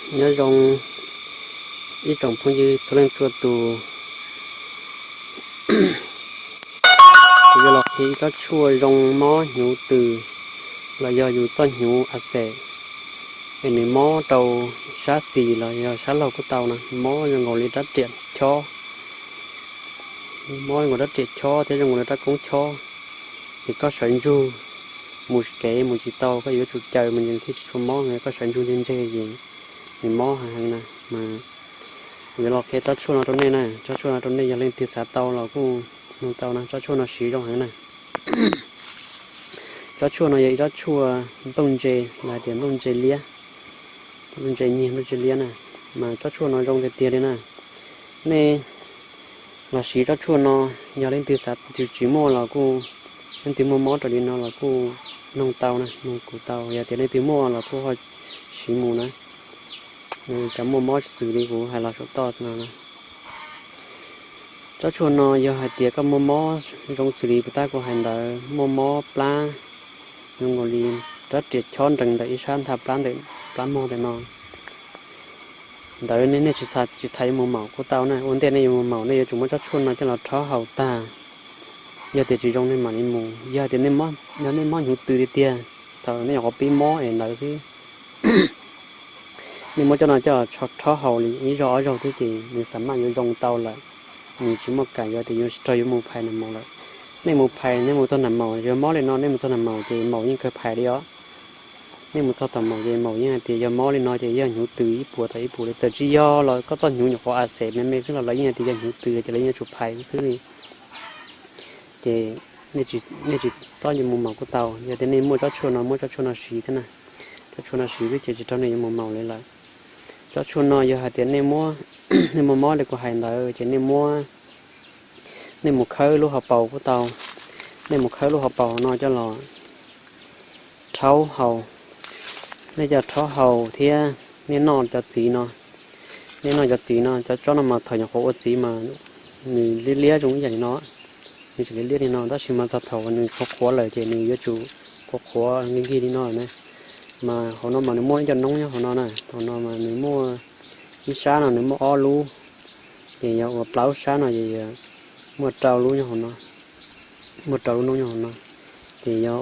Nyob zoo ib tsoom phooj ywg txhua leej txhua tus, kuv yuav los qhia ib tsob tshuaj zoo mob hnyuv tws los yog yus txoj hnyuv a xes es nws mob rau sab xis los yog sab laug kuj tau na, mob zoo nkaus li rab riam chob, mob zoo nkaus rab riam chob thiab zoo nkaus li rab koob chob. Ces koj sawv ntsug mus kev mus tsis tau, koj yuav tsum caws mus ces thiaj tsis tshua mob, koj sawv ntsug ntseg ntseg ces nws mob heev heev na. Mas kuv yuav los qhia tsob tshuaj no rau nej na, tsob tshuaj no rau nej yog leej twg xav tau los kuj nug tau na, tsob tshuaj no siv zoo heev na. Tsob tshuaj no yog ib tsob tshuaj nplooj ntse, los hais tias nplooj ntse liab, nplooj ntse nyiag nplooj ntse liab na, mas tsob tshuaj no zoo tiag tiag li na. Nej los siv tsob tshuaj no, yog leej twg xav tsis muaj los kuj, leej twg muaj mob raws li no los kuj nug tau na, nug kuv tau, yog tias leej twg muaj los kuj ho siv mus na. Cov muaj mob xws li kuv hais los saum toj no na. Tsob tshuaj no yog hais tias koj muaj mob zoo xws li puas tab kuv hais ntawd, muaj mob plab, zoo nkaus li rab riam chob nrees ntawm ib sab ntha plab ntawm plab mog ntawm no, ntawd nej tsis xav tsis thaiv yuav mus maum kuj tau na. Ua ntej nej yuav mus maum nej yuav tsum muab tsob tshuaj no coj los rhaub haus tag, yog tias tsis zoo nej mam li mus. Yog tias nej mob hnyuv tws tiag tiag, thaum nej nyuam qhuav pib mob es ntawd xwb, nej muab tsob no coj rhaub haus li ib zaug ob zaug thiab ces nws xa maj yuav zoo tau lawm, nws tsis muaj kam yuav tias yuav raug yuav mus phais nag maum lawm. Nej mus phais nej mus txog nag maum, yog mob li no nej mus txog nag maum ces maum yeej kawg phais li os. Nej mus txog tom maum ces maum yeej hais tias yog mob li no ces yog hnyuv tws ib puas tom ib puas li, txawm tsis yog los koj txoj hnyuv nyuam qhuav a xes me me xwb los lawv yeej hais tias yog hnyuv tws ces lawv yeej yuav tsum phais xwb li. Ces nej tsis txhob yuav mus maum kuj tau, yog tias nej muaj tsob tshuaj no muab tsob tshuaj no siv thiab na. Tsob tshuaj no siv xwb ces tsis raug nej yuav mus maum li lawm. Tsob tshuaj no yog hais tias nej muaj mob li kuv hais ntawd ces nej muab, nej mus khawb lub hauv paus kuj tau. Nej mus khawb lub hauv paus no coj los rhaub haus. Nej coj rhaub haus thiab nej noj cov txiv no. Nej noj cov txiv no, cov tsob no mas thaum nyuam qhuav ua txiv mas nws liab liab zoo ib yam li no, nws tseem liab liab li no, tab sis mas txog thaum nws qhuav qhuav lawm ces nws yuav tsum qhuav qhuav nkig nkig li no na. Mas hauv no mas nws muaj ib co noob nyob hauv no na, hauv no mas nws muaj ib sab no nws muaj ob lub, ces yog ua plaub sab no ces muaj rau lub nyob hauv no, muaj rau lub noob nyob hauv no, ces yog